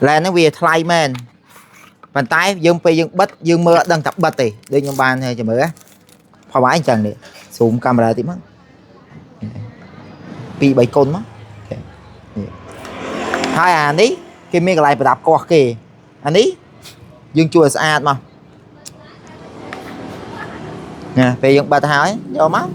ឡែនហ្នឹងវាថ្លៃមែនប៉ុន្តែយើងពេលយើងបិទយើងមើលអត់ដឹងថាបិទទេដូចខ្ញុំបានចាំមើលផលបាយអញ្ចឹងនេះស៊ូមកាមេរ៉ាតិចមក2 3កុនមកនេះហើយអានេះគេមានកន្លែងប្រដាប់កោះគេអានេះយើងជួយឲ្យស្អាតមកណាពេលយើងបិទហើយយកមក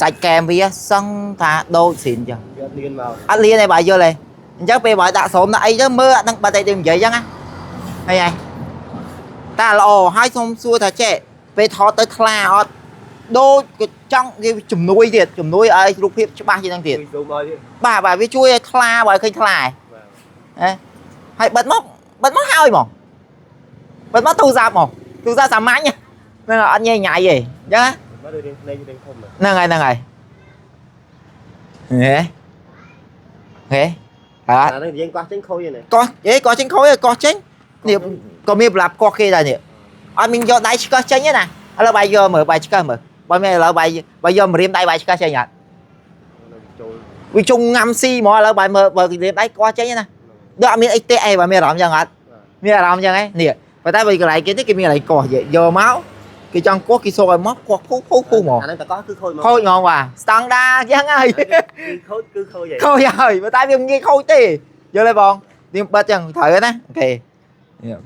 សាច់កែមវាសឹងថាដូចស៊ីនចឹង វាអត់លៀនមក អត់លៀនទេបើយល់ទេអញ្ចឹងពេលបើដាក់ស្រោមដាក់អីទៅមើលអត់ដឹងបាត់អីទៅនិយាយចឹងណាហើយហើយតាល្អហើយសូមសួរថាចេះពេលថតទៅថ្លាអត់ដូចក៏ចង់គេជំនួយទៀតជំនួយឲ្យរូបភាពច្បាស់ជាងហ្នឹងទៀត ជួយ zoom ឲ្យទៀត បាទបាទវាជួយឲ្យថ្លាបើឲ្យឃើញថ្លាហ៎ បាទ ហ៎ហើយបិទមកបិទមកហើយហ្មងបិទមកទូរស័ព្ទហ្មងទូរស័ព្ទសាមញ្ញហ្នឹងអត់ញ៉ៃញ៉ៃទេអញ្ចឹងណា បាទដូចរៀងភ្នែករៀងធំហ៎ ហ្នឹងហើយហ្នឹងហើយហេហេអត់ អាហ្នឹងយើងកោះចេញខូចហ្នឹង កោះអេកោះចេញខូចកោះចេញនេះក៏មានប្រាប់កោះគេដែរនេះអត់មានយកដៃឆ្កឹះចេញទេណាឥឡូវបាយយកមើលបាយឆ្កឹះមើលបើមានឥឡូវបាយបាយយកម្រាមដៃបាយឆ្កឹះចេញអត់ ចូល វាជុំងាំស៊ីហ្មងឥឡូវបាយមើលបើរៀមដៃកោះចេញទេណាដូចអត់មានអីទេអីបើមានអារម្មណ៍ចឹងអត់មានអារម្មណ៍ចឹងហ៎នេះប៉ុន្តែបើកន្លែងគេនេះគេមានកន្លែងកោះយកមកគេចង់កោះគេសូកឲ្យមកកោះភូភូភូហ្មង អាហ្នឹងតកោះគឺខូចមក ខូចហ្មងបាទស្តង់ដាចឹងហើយ គឺខូចគឺខូចហើយ ខូចហើយប៉ុន្តែវាមិនងាយខូចទេយល់ទេបងនេះបិទចឹងត្រូវហើយណាអូខេនេះ